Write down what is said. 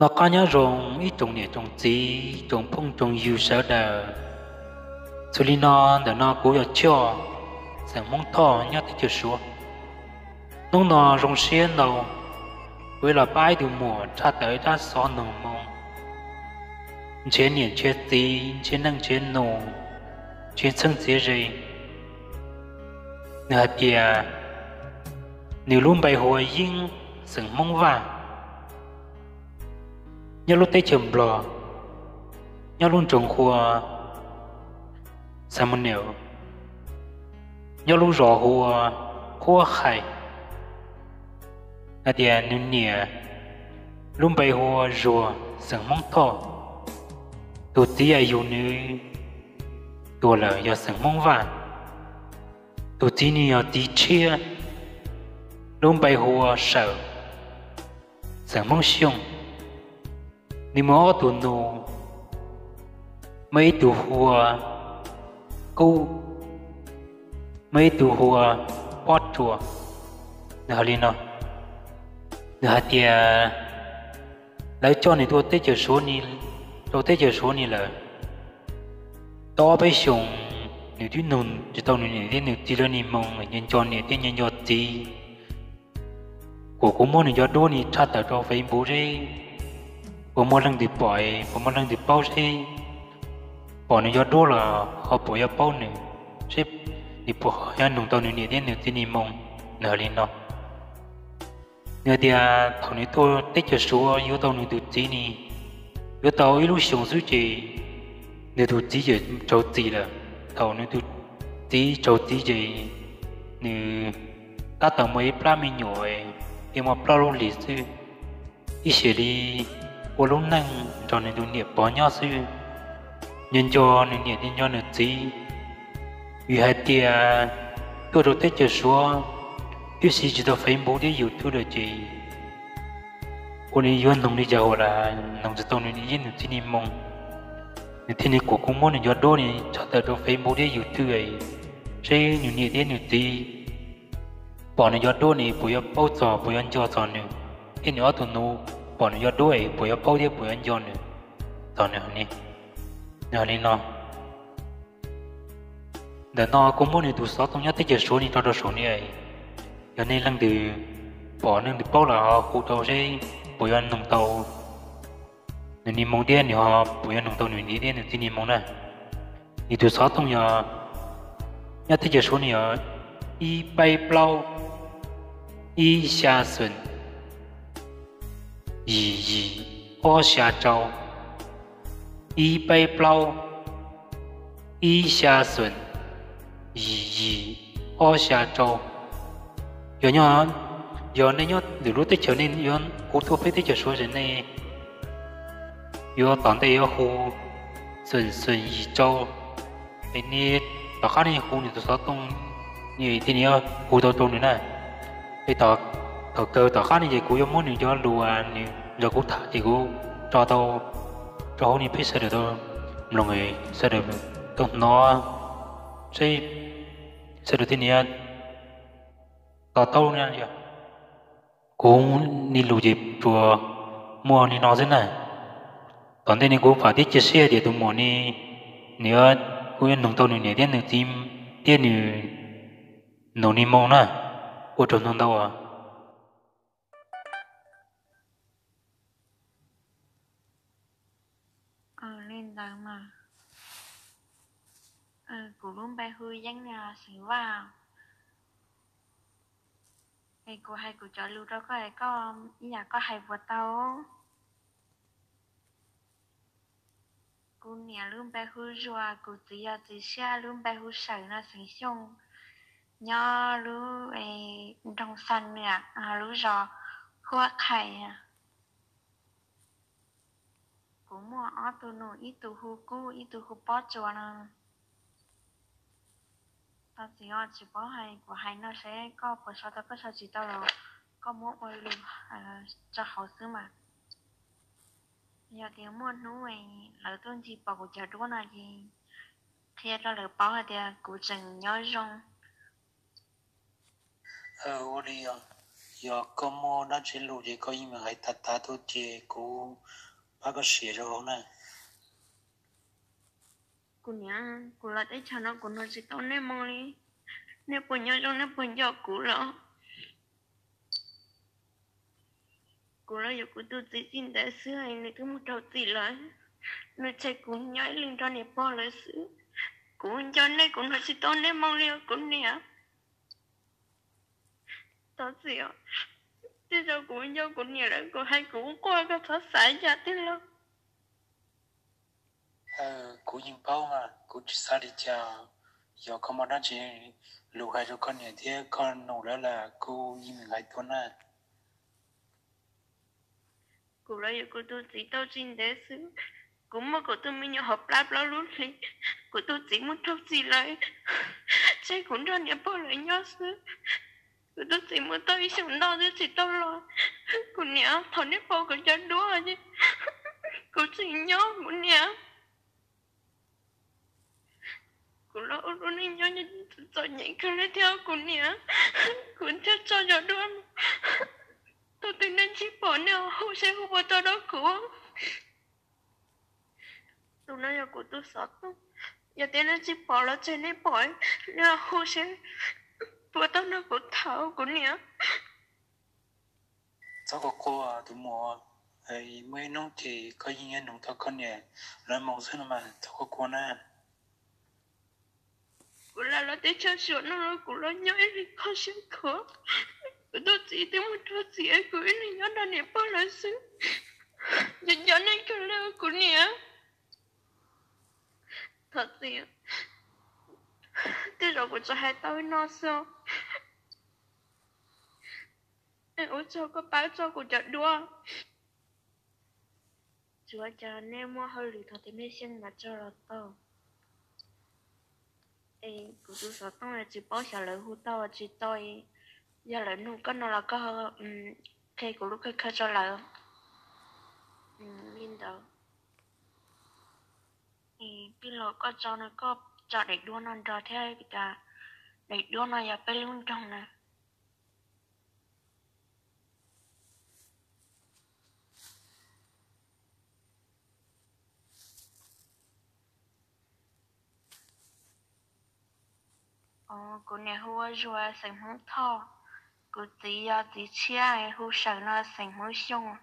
Noj qab nyob zoo ib tsoom niam tsoom txiv tsoom phooj tsoom ywg sawv daws. Xws li no, ntawm no kuv yog Choj, xeem Hmoob Thoj nyob teb chaws Suav. Hnub no zoo siab ntau, kuv los pab ib tug muam tshaj tawm ib rab xov noog moo, nrhiav niam nrhiav txiv, nrhiav neej nrhiav nus, nrhiav txheeb txiav ze. Nws hais tias nws lub npe hu ua Yeeb, xeem Hmoob Vaj, nyob lub teb chaws Nplog, nyob lub nroog hu ua Xamunev, nyob lub zos hu ua Qhuab Qhais. Hais tias nws niam lub npe hu ua Zuag, xeem Hmoob Thoj. Tus txiv yug nws tuag lawm yog xeem Hmoob Vaj. Tus txiv nws yog txiv tshiab, lub npe hu ua Sawm, xeem Hmoob Xyooj. Nws muaj ob tug nus, muaj ib tug hu ua Kub, muaj ib tug hu ua Pob Tsuas. Nws hais li no, nws hais tias lawv coj nws tuaj teb chaws Suav ni, rau teb chaws Suav ni lawm tau ob peb xyoos, nws twb nug tsis tau nws niam thiab nws txiv lawv ni moo, nco nco niam thiab nco nco txiv. Kuv, kuv muab nws cov duab ni tshaj tawm rau Facebook seb puas muaj leej twg pom, puas muaj leej twg paub seb pom nws cov duab los ho puas yuav paub nws, seb nws puas yuav nug tau nws niam thiab nws txiv ni moo. Nws hais li no, nws hais tias thaum nws tuaj teb chaws Suav yuav tau nws tus txiv ni, yuav tau ib lub xyoos xwb ces nws tus txiv ces raug txim lawm. Thaum nws tus txiv raug txim ces nws tab tom muaj ib plab me nyuam, thiaj muaj plaub lub hlis xwb, ib xyem li ua lub neej nrog nws tus niam pog nyob xwb, nco nco nws niam thiab nco nws txiv. Vim hais tias tuaj rau teb chaws Suav twb siv tsis tau Facebook thiab YouTube lawm ces ua li yuav nug li cas ua li nug tsis tau nws niam thiab nws txiv ni moo. Nws thiaj li kuas kuv muab nws cov duab ni tshaj tawm rau Facebook thiab YouTube seb nws niam thiab nws txiv pom nws cov duab ni puas yuav paub txog, puas yuav nco txog nws, thiab nws ob tug nus pom nws cov duab puas yuav paub thiab puas yuav nco nws txog nws. Nws hais li no, ntawm no kuv muab nws tus xov tooj nyob teb chaws Suav ni tso rau saum ni, yog nej leej twg pom leej twg paub los ho hu rau seb puas yuav nug tau nws ni moo thiab nws ho puas yuav nug tau nws niam thiab nws txiv ni moo na. Nws tus xov tooj yog, nyob teb chaws Suav ni yog ib peb plaub ib xya xoom yim yim ob xya rau, ib peb plaub ib xya xoom yim yim ob xya rau. Yog nyob, yog nej nyob ntawm lub teb chaws nej yuav hu tuaj peb teb chaws Suav ces nej yuav tom ntej yuav hu xoom xoom yim rau, es nej tom qab nej hu nws tus xov tooj, nej thiaj li yuav hu tau rau nws na. Es thaum kawg tom qab no ces kuv yuav muab nws cov lus uas nws nrog kuv tham ces kuv tso tau rau hauv ni peb sawv daws tau mloog, sawv daws tau hnov, seb sawv daws thiaj li to taub na. Kuv li lus ces tsuas muaj li no xwb na. Tom ntej ni kuv vam thiab cia siab tias tus muam ni, nws, kuv yuav nug tau nws niam thiab nws txiv thiab nws nus ni moo na. Ua tsaug ntau ntau. Li ntawd mas, kuv lub npe hu Yeeb, xeem Vaj, es kuv hais kuv cov lus rau koj, koj ib yam koj hais puas tau? Kuv niam lub npe hu Zuag, kuv txiv yog txiv Siab, lub npe hu Sawm no, xeem Xyooj, nyob lub nroog Xa Nwam, lub zos Huab Qhais. Kuv muaj ob tug nus, ib tug hu Kub, ib tug hu Pob Tsuas no. Tau txiv os, tsis paub hais, kuv hais no seb koj puas sau tau, koj sau tsis tau los koj muab ua lus tso hauv xwb mas. Yog tias muaj hnub lawv tuaj ncig pom kuv cov duab no ces qhia rau lawv paub hais tias kuv tseem nyob zoo. Ua li os, Yog koj muaj dab tsi lus ces koj yeej meem hais tas tas tuaj ces kuv pab koj siav rau hauv na. Kuv niam, kuv los teb chaws no kuv hnov tsis tau nej moo li. Nej puas nyob zoo, nej puas nco kuv los? Kuv los yuav kuv tus txiv txij ntev xwb, nws twb mus raug txim lawm. Nws tseg kuv nyob ib leeg nrog niam pog lawm xwb. Kuv nco nej, kuv hnov tsis tau nej moo li os kuv niam. Thov txim os, tej zaum kuv nco kuv niam lawm, kuv hais kuv quaj koj txhob xav yam twg los. Kuv yeej paub mas, kuv tsis xav li cas. Yog koj muaj dab tsi lus hais rau koj niam thiab koj nus lawv los kuv yeej meem hais tuaj na. Kuv los yuav kuv tus txiv tau tsis ntev xwb. Kuv muaj kuv tus me nyuam hauv plab plaub lub hlis, kuv tus txiv mus raug txim lawm, tseg kuv nrog niam pog lawv nyob xwb. Kuv tus txiv mus tau ib xyoos ntau twb tsis tau los. Kuv niam, thaum nej pom kuv cov duab ces kuv tsis nyob kuv niam. Kuv los ua lub neej nyob txom nyem kawg li thiab kuv niam. Kuv thiaj tso cov duab no. Thaum twg nej ntsib pom nej hu seb hu puas tau rau kuv. Tus no yog kuv tus xov tooj, yog tias nej ntsib pom los tseg nej pom, nej hu seb puas tau nrog kuv tham kuv niam. Txhob quaj quaj tus muam, muaj ib hnub ces koj yeej yuav nug tau koj niam lawv moo xwb no mas, txhob quaj quaj na. Kuv lam los teb chaws Suav no los kuv los nyob ib leeg kho siab khuav. Kuv tus txiv twb mus raug txim, kuv ib leeg nyob nrog niam pog lawv xwb. Nco nco nej kawg li kuv niam. Thov txim, tej zaum kuv tsuas hais tau li no xwb. Ua tsaug koj pab tso kuv cov duab. Tsuav cas nej muaj hauj lwm thaum twg nej xyeej mam tso los tau. Es kuv tus xov tooj tsis paub xyov lawv hu tau tsis tau, yog lawv nug koj no los koj qhia kuv lub khawb khawb rau lawv li ntawd. Tij laug, koj tso no koj tso daim duab no nrog thiab, daim duab no yog peb lub nroog na. Kuv niam hu ua Zuag, xeem Hmoob Thoj. Kuv txiv yog txiv tshiab, hu Sawm no, xeem Hmoob Xyooj.